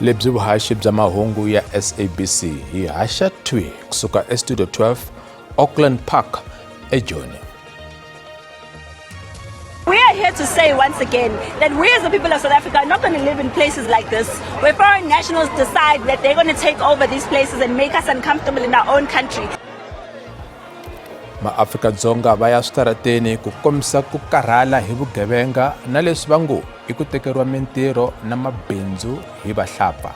Lebyi vuhaxi bya mahungu ya SABC hi haxa thwi kusuka eStudio 12 Auckland Park eJoni. We are here to say once again that we as the people of South Africa are not going to live in places like this, where foreign nationals decide that they're going to take over these places and make us uncomfortable in our own country. MaAfrika-Dzonga va ya switarateni ku kombisa ku karhala hi vugevenga na leswi va ngo i ku tekeriwa mintirho na mabindzu hi vahlapfa.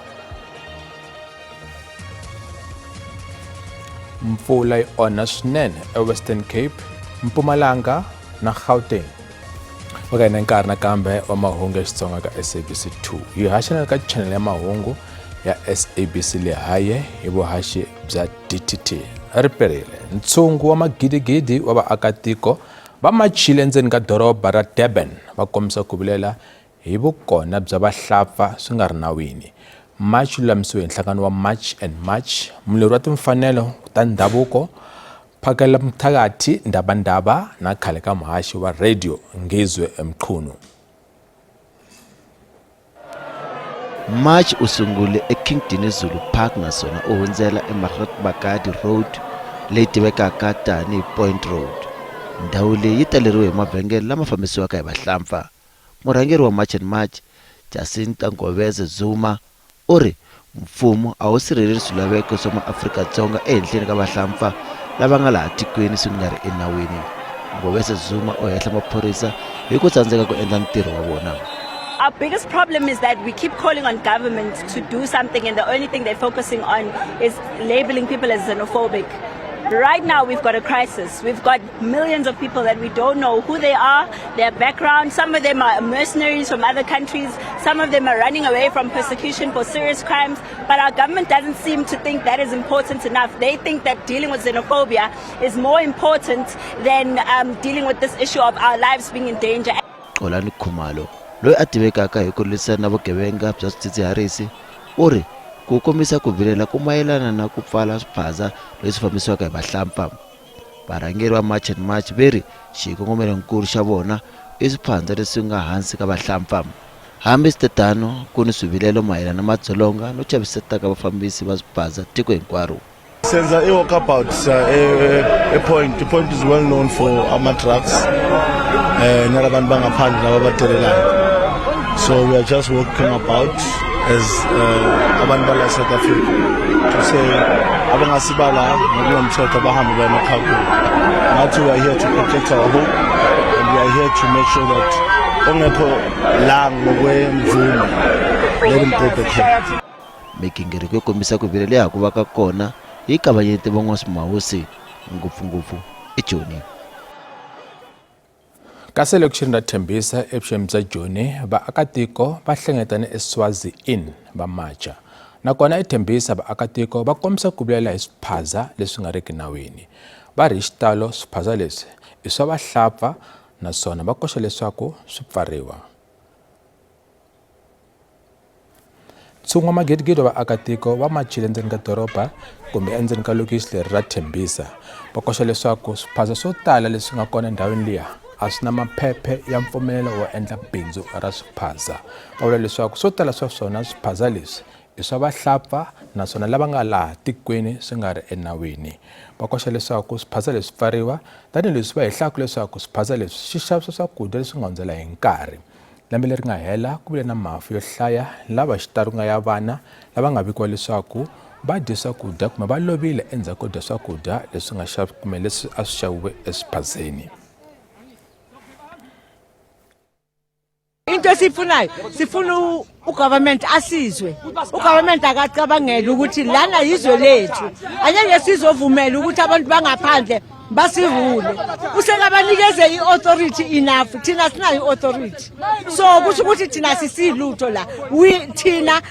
Mpfula yi onha swinene eWestern Cape, Mpumalanga na Gauteng. Eka hina nkarhi nakambe wa mahungu ya Xitsonga ka SABC 2. Hi haxa na le ka channel ya mahungu ya SABC Lehaye hi vuhaxi bya DTT. Ri perile. Ntshungu wa magidigidi wa vaakatiko va machile endzeni ka doroba ra Durban va kombisa ku vilela hi vukona bya vahlapfa swi nga ri nawini. March lulamisiwe hi nhlangano wa March and March, mulweri wa timfanelo ta ndhavuko Phakela Mthakathi Ndabandaba na khale ka muhaxi wa radio Ngizwe Mchunu. March u sungule eKing Dinizulu Park naswona u hundzela eMahatma Gandhi Road leyi tivekaka tani hi Point Road. Ndhawu leyi yi taleriwe hi mavhengele lama fambisiwaka hi vahlampfa. Murhangeri wa March and March, Jacinta Ngobese Zuma, u ri mfumo a wu sirheleli swilaveko swa maAfrika-Dzonga ehenhleni ka vahlampfa lava nga laha tikweni swi nga ri enawini. Ngobese Zuma u hehla maphorisa hi ku tsandzeka ku endla ntirho wa vona. Our biggest problem is that we keep calling on government to do something and the only thing they're focusing on is labeling people as xenophobic. Right now we've got a crisis. We've got millions of people that we don't know who they are, their background. Some of them are mercenaries from other countries. Some of them are running away from persecution for serious crimes. But our government doesn't seem to think that is important enough. They think that dealing with xenophobia is more important than dealing with this issue of our lives being in danger. Xolani Khumalo, loyi a tivekaka hi ku lwisana na vugevenga bya swidzidziharisi, u ri ku kombisa ku vilela ku mayelana na ku pfala swiphaza leswi fambisiwaka hi vahlampfa. Varhangeri va March and March ve ri xikongomelonkulu xa vona i swiphandza leswi nga hansi ka vahlampfa. Hambi switetano, ku ni swivilelo mayelana na madzolonga no chaviseta ka vafambisi va swiphaza tiko hinkwaro. Senza i-walkabout e-point. I-point is well known for ama-drugs nalabantu bangaphandle laba abadelelayo. So we are just walking about as abantu bala South Africa to say abangasibala ngokungemthetho abahambe baye emakhaya kubo. Ngathi we are here to protect our home and we are here to make sure that ongekho la ngokwemvume let him go back home. Migingiriko yo kombisa ku vilela ya ha ku vaka kona yi kavanyete van'waswimawusi ngopfungopfu eJoni. Kasi elokixini ra Tembisa evuxeni bya Joni, vaakatiko va hlengeletane eSwazi Inn va macha. Nakona eTembisa vaakatiko va kombisa ku vilela hi swiphaza leswi nga riki nawini. Va ri hi xitalo swiphaza leswi i swa vahlapfa naswona va koxa leswaku swi pfariwa. Ntshungu wa magidigidi wa vaakatiko va machile endzeni ka doroba kumbe endzeni ka lokixi leri ra Tembisa va koxa leswaku swiphaza swo tala leswi nga kona endhawini liya a swi na maphephe ya mpfumelelo wo endla bindzu ra swiphaza. Va vula leswaku swo tala swa swona swiphaza leswi i swa vahlapfa naswona lava nga laha tikweni swi nga ri enawini. Va koxa leswaku swiphaza leswi pfariwa tanihileswi va hehlaka leswaku swiphaza leswi swi xavisa swakudya leswi nga hundzela hi nkarhi. Lembe leri nga hela ku vile na mafu yo hlaya lava xitalo ku nga ya vana lava nga vikiwa leswaku va dye swakudya kumbe va lovile endzhaku ko dya swakudya leswi nga xavi kumbe leswi a swi xaviwe eswiphazeni. Into esiyifunayo sifuna ugovernment asizwe. Ugovernment akacabangele ukuthi lana yizwe lethu, angeke sizovumela ukuthi abantu bangaphandle basirule. Usekabanikeze i-authority enough, thina sinayo i-authority, so kusho ukuthi thina sisilutho la. Thina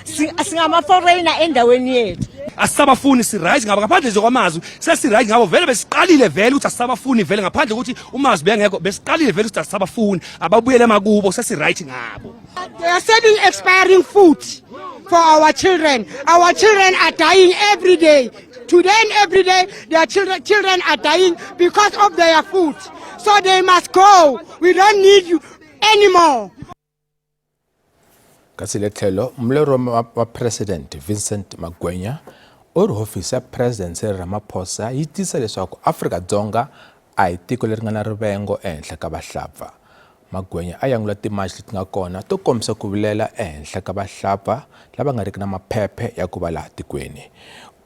singama-foreigner endaweni yethu. Asisabafuni, si-right ngabo ngaphandle nje kwamazwi, sesi-right ngabo vele. Besiqalile vele ukuthi asisabafuni vele, ngaphandle ukuthi umazwi bengekho, besiqalile vele ukuthi asisabafuni, ababuyele emakubo, sesi-right ngabo. They are selling expiring food for our children. Our children are dying every day. Today and every day, their children are dying because of their food. So they must go. We don't need you anymore. Kasi le tlhelo, mulweri wa President Vincent Magwenya u ri hofisi ya President Cyril Ramaphosa yi tiyisa leswaku Afrika-Dzonga a hi tiko leri nga na rivengo ehenhla ka vahlapfa. Magwenya a yangula timachi leti nga kona to kombisa ku vilela ehenhla ka vahlapfa lava nga riki na maphephe ya ku va laha tikweni.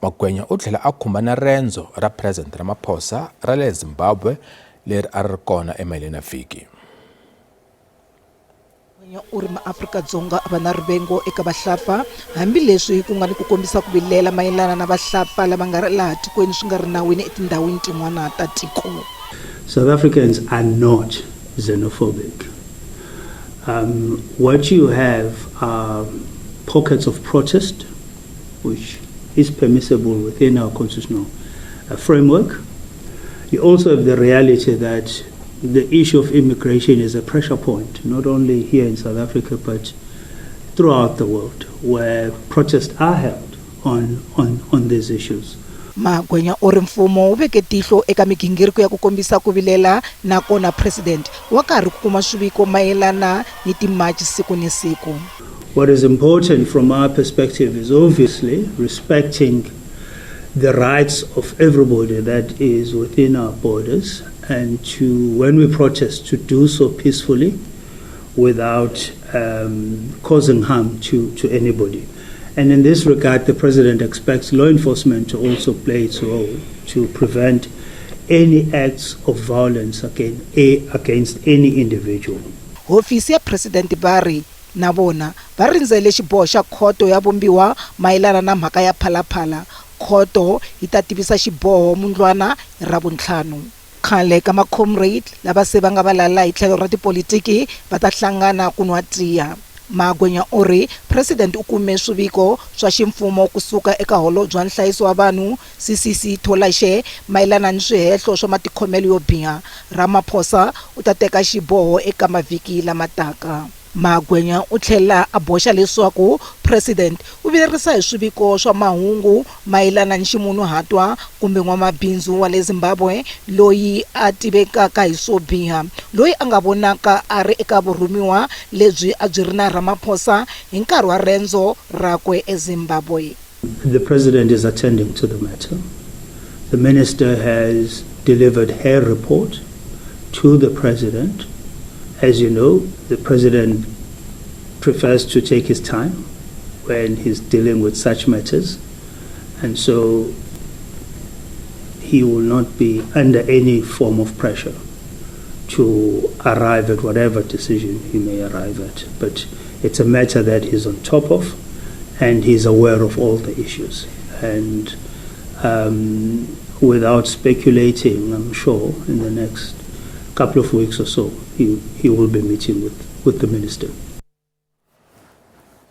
Magwenya u tlhela a khumba na rendzo ra President Ramaphosa ra le Zimbabwe leri a ri ri kona emaheleni ya vhiki. Magwenya u ri maAfrika-Dzonga a va na rivengo eka vahlapfa hambileswi ku nga ni ku kombisa ku vilela mayelana na vahlapfa lava nga laha tikweni swi nga ri nawini etindhawini tin'wana ta tiko. South Africans are not xenophobic. What you have are pockets of protest, which is permissible within our constitutional framework. You also have the reality that the issue of immigration is a pressure point, not only here in South Africa, but throughout the world, where protests are held on these issues. Magwenya u ri mfumo wu veke tihlo eka migingiriko ya ku kombisa ku vilela nakona president wa karhi ku kuma swiviko mayelana ni timachi siku ni siku. What is important from our perspective is obviously respecting the rights of everybody that is within our borders and to, when we protest, to do so peacefully without causing harm to anybody. And in this regard, the President expects law enforcement to also play its role to prevent any acts of violence against any individual. Hofisi ya President va ri na vona va rindzele xiboho xa khoto ya vumbiwa mayelana na mhaka ya Phalaphala. Khoto yi ta tivisa xiboho mundlwana hi Ravuntlhanu. Khale ka ma-comrade lava se va nga valala hi tlhelo ra tipolitiki va ta hlangana ku nwa tiya. Magwenya u ri President u kume swiviko swa ximfumo ku suka eka Holobye wa Nhlayiso wa Vanhu CCC Tolashe mayelana ni swihehlo swa matikhomelo yo biha. Ramaphosa u ta teka xiboho eka mavhiki lama taka. Magwenya u tlhela a boxa leswaku President u vilerisa hi swiviko swa mahungu mayelana ni ximunhuhatwa kumbe n'wamabindzu wa le Zimbabwe loyi a tivekaka hi swo biha loyi a nga vonaka a ri eka vurhumiwa lebyi a byi ri na Ramaphosa hi nkarhi wa rendzo rakwe eZimbabwe. The President is attending to the matter. The Minister has delivered her report to the President. As you know, the President prefers to take his time when he's dealing with such matters, and so he will not be under any form of pressure to arrive at whatever decision he may arrive at. But it's a matter that he's on top of, and he's aware of all the issues. And without speculating, I'm sure in the next couple of weeks or so, he will be meeting with the minister.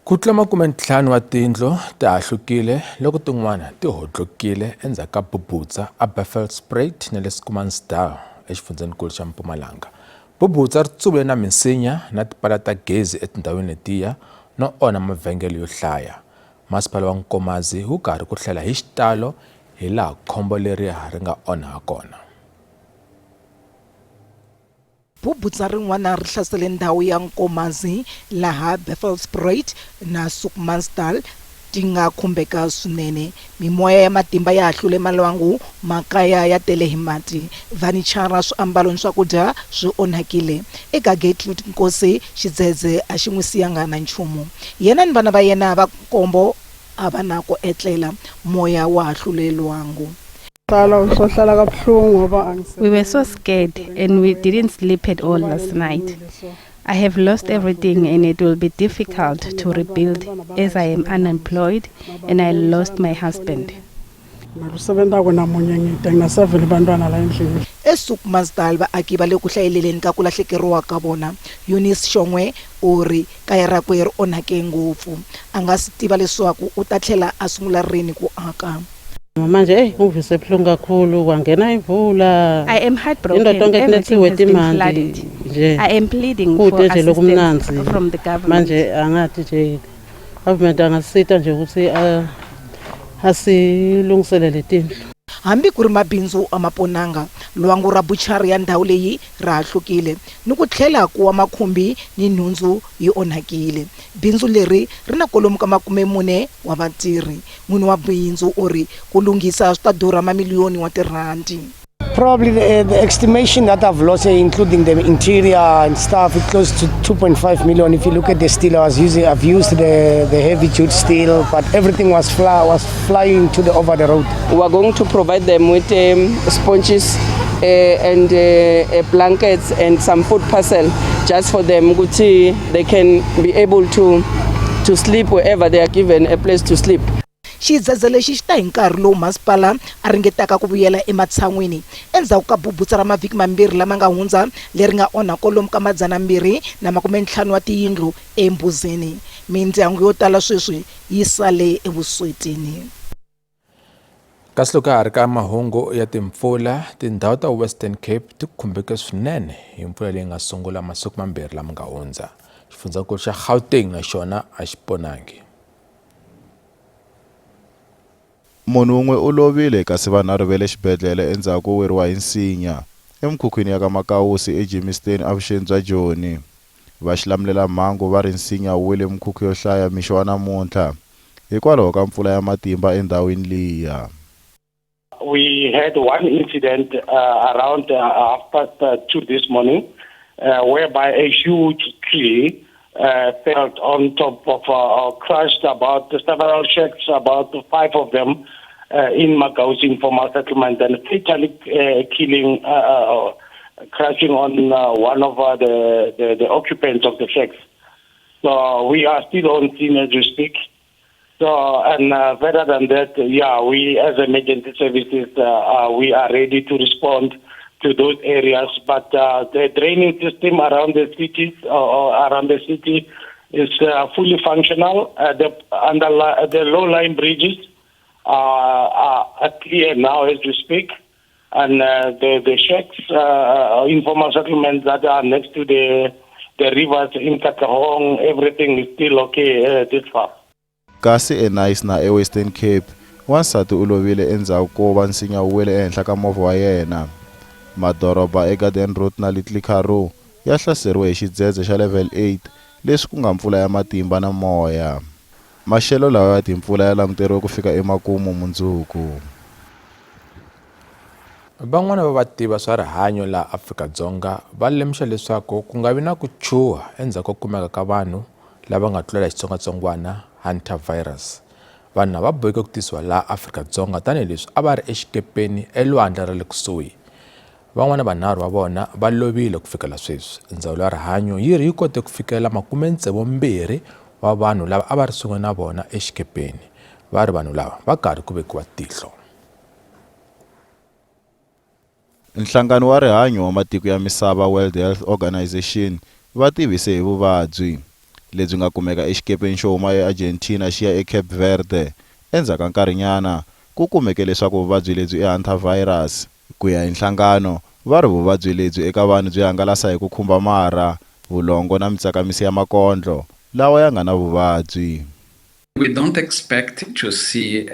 Ku tlula 50 wa tindlu ti hahlukile loko tin'wana ti hodlokile endzhaku ka bubutsa a Buffelspruit na le Schoemansdal exifundzhenikulu xa Mpumalanga. Bubutsa ri tsuvule na minsinya na tipala ta gezi etindhawini letiya no onha mavhengele yo hlaya. Masipala wa Nkomazi wu karhi ku hlela hi xitalo hi laha khombo leriya ri nga onha hakona. Bubutsa rin'wana ri hlasele ndhawu ya Nkomazi laha Buffelspruit na Schoemansdal ti nga khumbeka swinene. Mimoya ya matimba ya hahlule malwangu, makaya ya tele hi mati, vhanichara, swiambalo ni swakudya swi onhakile. Eka Gertrude Nkosi, xidzedze a xi n'wi siyanga na nchumu. Yena ni vana va yena va nkombo a va na ko etlela, moya wa hahlule lwangu. We were so scared and we didn't sleep at all last night. I have lost everything and it will be difficult to rebuild as I am unemployed and I lost my husband. ESchoemansdal vaaki va le ku hlayeleleni ka ku lahlekeriwa ka vona. Eunice Shongwe u ri kaya rakwe ri onhake ngopfu. A nga si tiva leswaku u ta tlhela a sungula rini ku aka. Manje eyi ungivise buhlungu kakhulu kwangena imvula. I am heartbroken. Into tonke Everything kunethiwe has been timandi flooded. nje. I am pleading for Kute nje lokumnandzi. assistance from the government. Manje angathi nje government angasita nje ukuthi asilungiselele tindlu. Hambi ku ri mabindzu a ma ponanga. Lwangu ra buchari ya ndhawu leyi ra hahlukile ni ku tlhela ku wa makhumbi ni nhundzu yi onhakile. Bindzu leri ri na kwalomu ka 40 wa vatirhi. N'wini wa bindzu u ri ku lunghisa swi ta durha mamiliyoni wa tirhandi. Probably the estimation that I've lost, including the interior and stuff, it's close to 2.5 million. If you look at the steel I was using, I've used the heavy duty steel, but everything was flying to the over the road. We are going to provide them with sponges and blankets and some food parcel just for them ukuthi they can be able to sleep wherever they are given a place to sleep. Xidzedze lexi xi ta hi nkarhi lowu masipala a ringetaka ku vuyela ematshan'wini endzhaku ka bubutsa ra mavhiki mambirhi lama nga hundza leri nga onha kwalomu ka 250 wa tiyindlu eMbuzini. Mindyangu yo tala sweswi yi sale evuswetini. Kasi loko ka ha ri ka mahungu ya timpfula, tindhawu ta Western Cape ti khumbeke swinene hi mpfula leyi nga sungula masiku mambirhi lama nga hundza. Xifundzankulu xa Gauteng na xona a xi ponangi. Munhu wun'we u lovile kasi vanharhu va le xibedhlele endzhaku ko weriwa hi nsinya emikhukhwini ya ka Makausi eGermiston evuxeni bya Joni. Va xilamulelamhangu va ri nsinya wu wele mikhukhu yo hlaya mixo wa namuntlha hikwalaho ka mpfula ya matimba endhawini liya. We had one incident around 2:30 this morning, whereby a huge tree fell on top of, crushed about several shacks, about five of them, in Makausi informal settlement, and fatally killing, crashing on one of the occupants of the shacks. So we are still on scene as we speak. So, and further than that, yeah, we as emergency services, we are ready to respond to those areas. But the draining system around the cities or around the city is fully functional. The low-lying bridges are clear now as we speak, and the shacks, informal settlements that are next to the rivers in Katlehong, everything is still okay this far. Kasi eKnysna eWestern Cape, wansati u lovile endzhaku ko va nsinya wu wele ehenhla ka movha wa yena. Madoroba eGarden Route na Little Karoo ya hlaseriwe hi xidzedze xa level 8 leswi ku nga mpfula ya matimba na moya. Maxelo lawa ya timpfula ya languteriwe ku fika emakumu mundzuku. Van'wana va vativi swa rihanyo laha Afrika-Dzonga va lemuxa leswaku ku nga vi na ku chuha endzhaku ko kumeka ka vanhu lava nga tlulela xitsongwatsongwana hantavirus. Vanhu lava va boheke ku tisiwa laha Afrika-Dzonga tanihileswi a va ri exikepeni elwandle ra le kusuhi. Van'wana vanharhu va vona va lovile ku fikela sweswi. Ndzawulo ya rihanyo yi ri yi kote ku fikela 62 wa vanhu lava a va ri swin'we na vona exikepeni. Va ri vanhu lava va karhi ku vekiwa tihlo. Nhlangano wa Rihanyo wa Matiko ya Misava World Health Organization va tivise hi vuvabyi lebyi nga kumeka exikepeni xo huma eArgentina xi ya eCape Verde. Endzhaku ka nkarhinyana, ku kumeke leswaku vuvabyi lebyi i hantavirus. Ku ya hi nhlangano, va ri vuvabyi lebyi eka vanhu byi hangalasa hi ku khumba marha, vulongo na mitsakamisi ya makondlo lawa ya nga na vuvabyi. We don't expect to see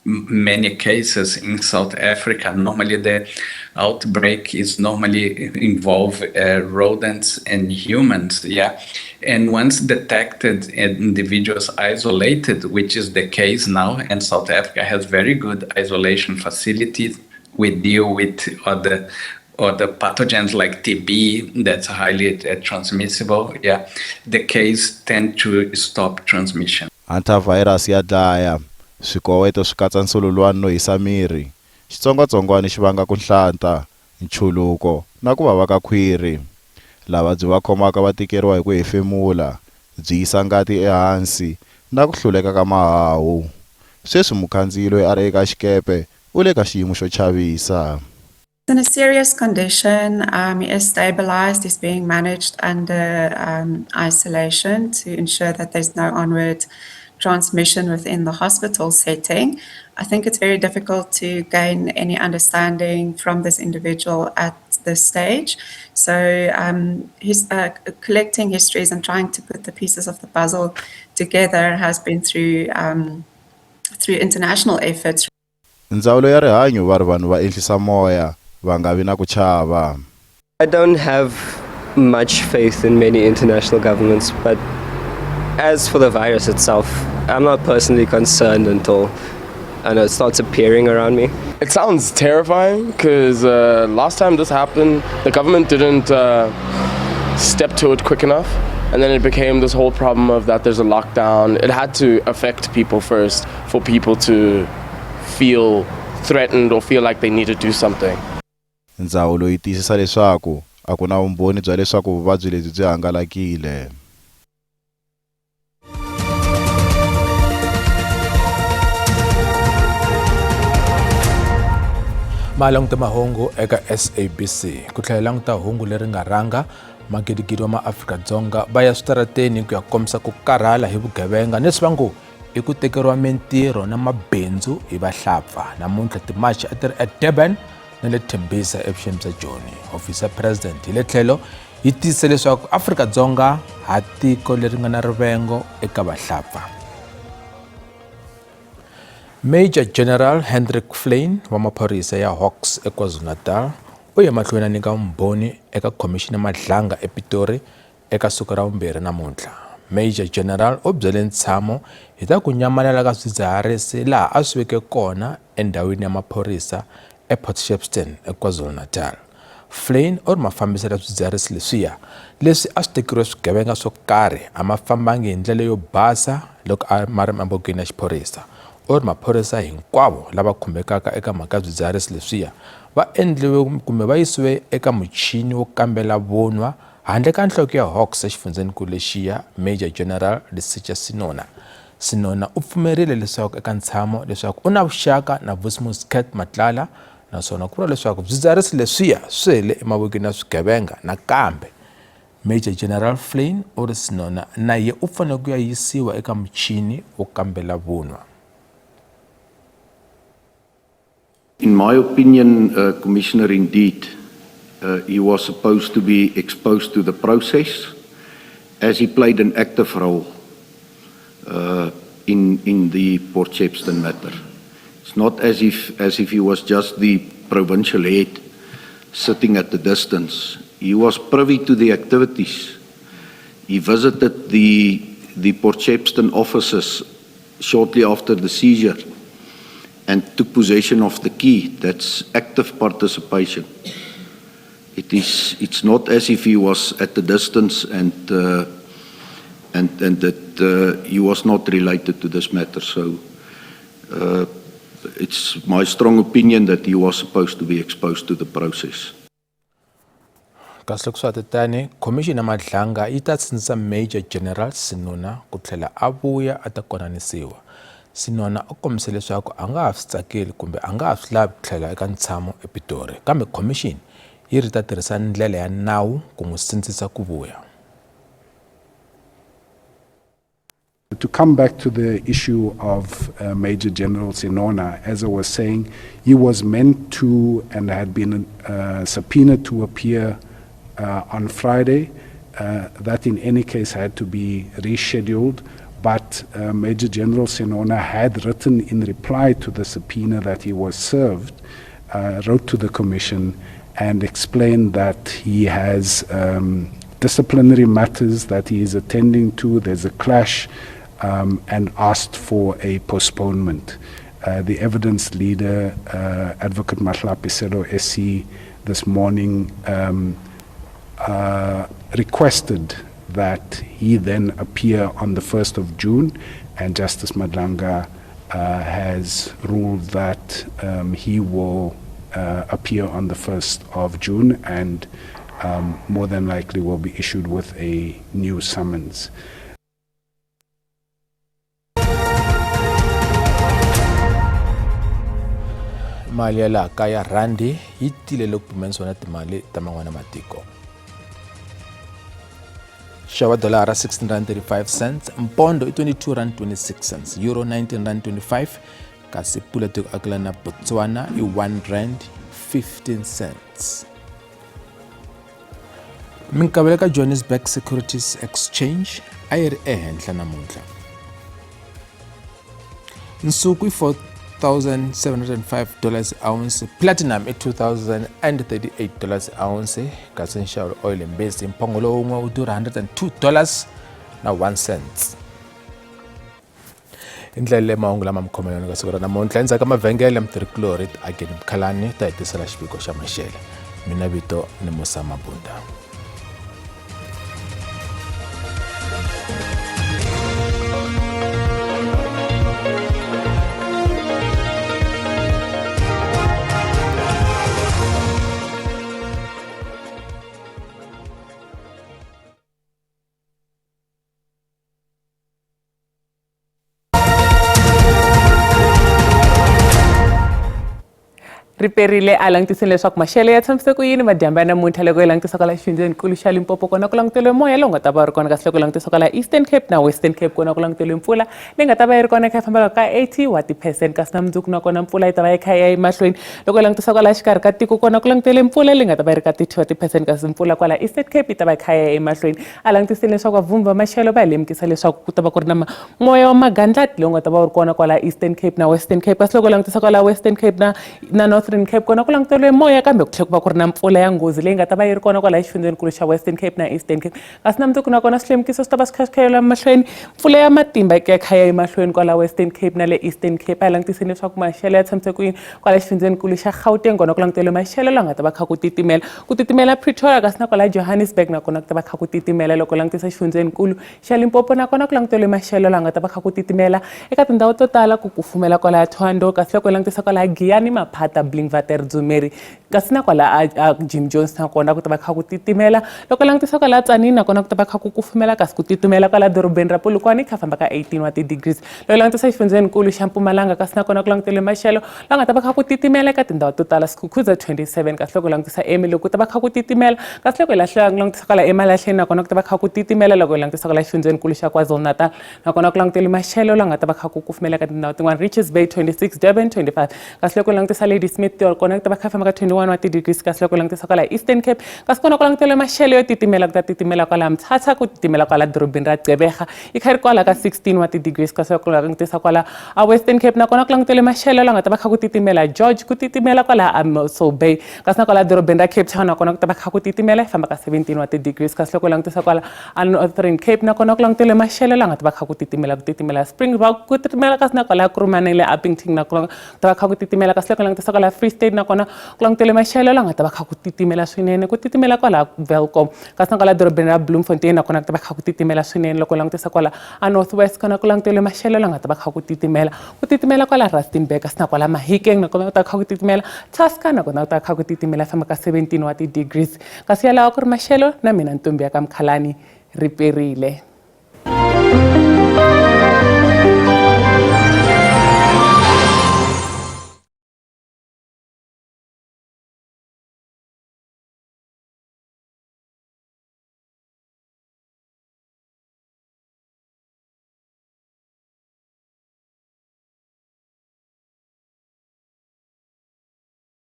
many cases in South Africa. Normally, the outbreak is normally involve rodents and humans. Yeah, and once detected, individuals isolated, which is the case now, and South Africa has very good isolation facilities. We deal with other pathogens like TB that's highly transmissible. Yeah, the case tend to stop transmission. Hantavirus ya dlaya. Swikoweto swi katsa nsululwani no hisa miri. Xitsongwatsongwana xi vanga ku nhlanta, nchuluko na ku vava ka khwiri. Lava byi va khomaka va tikeriwa hi ku hefemula, byi yisa ngati ehansi na ku hluleka ka mahahu. Sweswi mukhandziyi loyi a ri eka xikepe u le ka xiyimo xo chavisa. In a serious condition. He is stabilized. He's being managed under isolation to ensure that there's no onward transmission within the hospital setting. I think it's very difficult to gain any understanding from this individual at this stage. So he's collecting histories and trying to put the pieces of the puzzle together has been through international efforts. Ndzawulo ya rihanyo va ri vanhu va enhlisa moya, va nga vi na ku chava. I don't have much faith in many international governments, but as for the virus itself, I'm not personally concerned until I know it starts appearing around me. It sounds terrifying because uh, last time this happened, the government didn't uh, step to it quick enough. And then it became this whole problem of that there's a lockdown. It had to affect people first for people to feel threatened or feel like they need to do something. Ndzawulo yi tiyisisa leswaku a ku na vumbhoni bya leswaku vuvabyi lebyi byi hangalakile. Ma languta mahungu eka SABC ku tlhela languta hungu leri nga rhanga magidigidi wa maAfrika-Dzonga va ya switarateni ku ya kombisa ku karhala hi vugevenga ni leswi va ngo i ku tekeriwa mintirho na mabindzu hi vahlapfa namuntlha timachi a ti ri edurban na le Tembisa evuxeni bya Joni. Hofisi ya President hi le tlhelo yi tiyise leswaku Afrika-Dzonga ha tiko leri nga na rivengo eka vahlapfa. Major General Hendrik Flein wa maphorisa ya Hawks eKwaZulu-Natal u ye mahlweni a nyika vumbhoni eka khomixini ya Madlanga ePitori Eka siku ra vumbirhi namuntlha, Major General u byele ntshamo hi ta ku nyamalala ka swidzidziharisi laha a swi veke kona endhawini ya maphorisa ePort Shepstone eKwaZulu-Natal. Flein u ri mafambiselo ya swidzidziharisi leswiya leswi a swi tekeriwe swigevenga swo karhi a ma fambangi hi ndlela yo basa loko a ma ri emavokweni ya xiphorisa. U ri maphorisa hinkwavo lava khumbekaka eka mhaka ya swidzidziharisi leswiya va endliwe kumbe va yisiwe eka muchini wo kambela vunwa Handle ka nhloko ya Hawks exifundzhenikulu lexiya, Major General Lesetja Senona, Senona u pfumerile leswaku eka ntshamo leswaku u na vuxaka na Vusimuzi Cat Matlala naswona ku vuriwa leswaku swidzidziharisi leswiya swi hele emavokweni ya swigevenga nakambe. Major General Flein u ri Senona na ye u fanele ku ya yisiwa eka muchini wo kambela vunwa. In my opinion, uh, Commissioner, indeed, uh, he was supposed to be exposed to the process as he played an active role uh, in, in the Port Shepstone matter. It's not as if, as if he was just the provincial head sitting at the distance. He was privy to the activities. He visited the, the Port Shepstone offices shortly after the seizure and took possession of the key. That's active participation. It is, it's not as if he was at a distance and, uh, and, and that uh, he was not related to this matter. So uh, it's my strong opinion that he was supposed to be exposed to the process. Kasi loko swa ha tani, Khomixini ya Madlanga yi ta sindzisa Major General Senona ku tlhela a vuya a ta konanisiwa. Senona u kombise leswaku a nga ha swi tsakeli kumbe a nga ha swi lavi ku tlhela eka ntshamo ePitori, kambe khomixini yi ri ta tirhisa ndlela ya nawu ku n'wi sindzisa ku vuya. To come back to the issue of uh, Major General Senona, as I was saying, he was meant to and had been uh, subpoenaed to appear uh, on Friday. Uh, that, in any case, had to be rescheduled. But uh, Major General Senona had written in reply to the subpoena that he was served, uh, wrote to the commission and explained that he has um, disciplinary matters that he is attending to. There's a clash, um, and asked for a postponement. Uh, the evidence leader, uh, Advocate Mahlape Sello SC, this morning um, uh, requested that he then appear on the 1st of June, and Justice Madlanga uh, has ruled that um, he will uh, appear on the 1st of June and um, more than likely will be issued with a new summons. Mali ya laha kaya rhandi yi tile loko pimanisiwa na timali ta man'wana matiko. Xava dolara 16 rand 35 cents, mpondo i 22 rand 26 cents, euro 19 rand 25 kasi pula tiko akelana na Botswana i 1 rand 15 cents. Minkavelo ka Johannesburg Securities Exchange a yi ri ehenhla namuntlha. Nsuku i $2,705 ounce, platinum i $2,038 ounce, kasi nxavo oil mbesi mphongolo wun'we wu durha $102 na 1 cents. Hi ndlela leyi mahungu lama mi khomelana ka siku ra namuntlha. Endzhaku ka mavhengele, mutirhikulorhi Ageni Mukhalani ta hetisela xiviko xa maxele. Mina vito ni Musa Mabunda. Ri perile. A langutiseni leswaku maxelo ya tshamise ku yini madyambu ya namuntlha. Loko hi langutisa kwala xifundzhenikulu xa Limpopo, kona ku languteriwe moya lowu nga ta va wu ri kona, kasi loko hi langutisa kwala Eastern Cape na Western Cape, kona ku languteriwe mpfula leyi nga ta va yi ri kona yi kha yi fambela ka 80 wa ti-percent, kasi na mundzuku nakona mpfula yi ta va yi kha yi ya emahlweni. Loko hi langutisa kwala xikarhi ka tiko, kona ku languteriwe mpfula leyi nga ta va yi ri ka 30 wa ti-percent, kasi mpfula kwala Eastern Cape yi ta va yi kha yi ya emahlweni. A langutiseni leswaku vavhumbi va maxelo va hi lemukisa leswaku ku ta va ku ri na moya wa magandlati lowu nga ta va wu ri kona kwala Eastern Cape na Western Cape, kasi loko langutisa kwala Western Cape na Northern Cape, kona ku languteriwe moya, kambe ku tlhela ku va ku ri na mpfula ya nghozi leyi nga ta va yi ri kona kwala xifundzhenikulu xa Western Cape na Eastern Cape. Kasi na mundzuku nakona swilemukiso swi ta va swi kha swi khayela mahlweni, mpfula ya matimba yi kha ya emahlweni kwala Western Cape na le Eastern Cape. A hi langutiseni leswaku maxelo ya tshamise ku yini kwala xifundzhenikulu xa Gauteng. Kona ku languteriwe maxelo laha nga ta va kha ku titimela, ku titimela Pretoria, kasi na kwala Johannesburg nakona ku ta va kha ku titimela. Loko langutisa xifundzhenikulu xa Limpopo, nakona ku languteriwe maxelo laha nga ta va kha ku titimela eka tindhawu to tala, ku kufumela kwala Thohoyandou, kasi loko hi langutisa kwala Giyani, Maphata, Blinkwater, Dzumeri, kasi na kwala a Jim Jones nakona ku ta va kha ku titimela. Loko langutisa kwala Tzaneen, nakona ku ta va kha ku kufumela, kasi ku titimela kwala dorobeni ra Polokwane, kha famba ka 18 wa ti-degrees. Loko langutisa xifundzhenikulu xa Mpumalanga, kasi nakona ku languteriwe maxelo la nga ta va kha ku titimela eka tindhawu to tala, Skukuza 27, kasi loko langutisa Ermelo ku ta va kha ku titimela, kasi loko hi lahla langutisa kwala eMalahleni nakona ku ta va kha ku titimela. Loko hi langutisa kwala xifundzhenikulu xa KwaZulu-Natal, nakona ku languteriwe maxelo la nga ta va kha ku kufumela eka tindhawu tin'wana, Richards Bay 26, Durban 25, kasi loko langutisa Ladysmith kona ku ta va kha famba ka 21 wa ti-degrees. Kasi loko langutisa kwala Eastern Cape, kasi kona ku languteriwe maxelo yo titimela, ku ta titimela kwala Mthatha, ku titimela kwala dorobeni ra Gqeberha, yi kha yi ri kwala ka 16 wa ti-degrees. Kasi loko langutisa kwala a Western Cape, nakona ku languteriwe maxelo la nga ta va kha ku titimela George, ku titimela kwala a Mossel Bay, kasi na kwala dorobeni ra Cape Town nakona ku ta va kha ku titimela, yi famba ka 17 wa ti-degrees. Kasi loko langutisa kwala a Northern Cape, nakona ku languteriwe maxelo la nga ta va kha ku titimela, ku titimela Springbok, ku titimela, kasi na kwala Kuruman le Upington nakona ku ta va kha ku titimela. Kasi loko langutisa kwala Free State, nakona ku languteriwe maxelo la nga ta va kha ku titimela swinene, ku titimela kwala Welkom, kasi na kwala dorobeni ra Bloemfontein nakona ku ta va kha ku titimela swinene. Loko langutisa kwala a North West, kona ku languteriwe maxelo la nga ta va kha ku titimela, ku titimela kwala Rustenburg, kasi na kwala Mahikeng nakona ku ta kha ku titimela, Tusker nakona ku ta kha ku titimela, famba ka 17 wa ti-degrees. Kasi yalawa ku ri maxelo na mina ntombi ya ka Mukhalani. Ri perile.